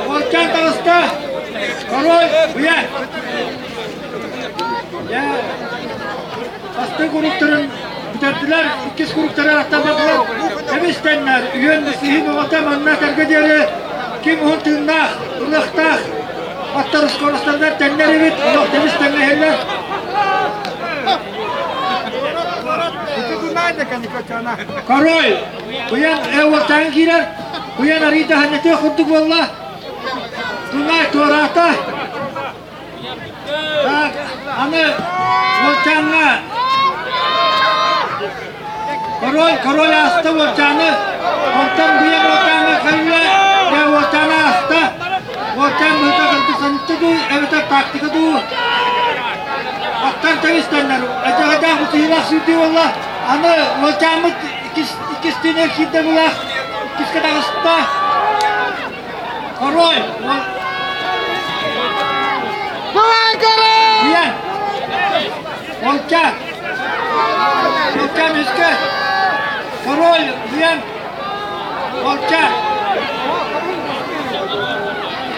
Уолчаан таҕыста. Король уйа. Дьэ, бастыҥ куруктарын бүтэрдилэр, иккис куруктары аттамматылар. Кэбистэннэр, үһүөн сиһин оҕото манна этэргэ диэри ким уһун тыыннаах, ылыахтаах аттар скоростарынан тэннэр эбит, олох тэбис тэҥҥэ иһэллэр. Король Куйан уолтааҥҥа киирэр, Куйан арыйда ханньатыах курдук буолла. Тунай туораата. Так, аны уолчааҥҥа король, король ааста уолчааны, онтон Куйан уолчааҥҥа кэллэ, дьэ уолчааны ааста. Уолчаан быһыта кыргызстанытта дуу, эбэтэр тактика дуу. Аттар тэбистэннэр, эдьэгэдээх утуйулаах сүүрдүү буолла. Аны уолчааммыт иккис түүнүгэр киирдэ булаах, иккискэ таҕыста. Король! Давай, король! Уйан! Уолчаан! Уолчаан үскэ! Король! Уйан! Уолчаан!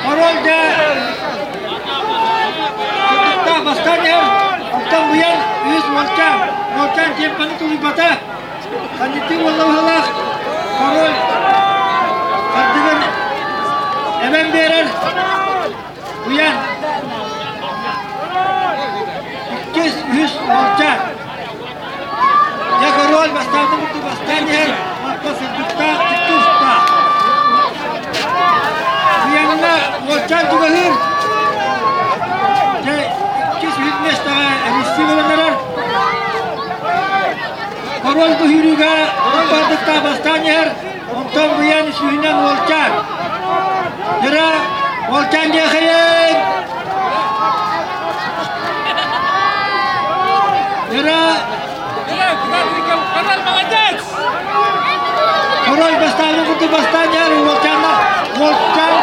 Король да Кырдыктаах бастаан иһэр, оттон Буйан үс уолчаан. Уолчаан темпаны тулуйбата. Ханньыттыы уолла быһалаах король хардыгын эбэн биэрэр. Буйан иккис, үһүс уолчаан. Дьэ король бастаата курдук бастаан иһэр, онтон сырдыктаах икки устаах. Буйаҥҥа уолчаан чугаһыыр. Дьэ иккис үһүс миэстэҕэ эрийсии буолан эрэр. Король көһүүрүүгэ бардыктаах бастаан иһэр, онтон Буйан сүүһүнэн уолчаан. Дьара уолчаан диэхийин! Дьара Король молодец! Король бастаабын курдук бастаан иһэр уолчааннар уолчаан.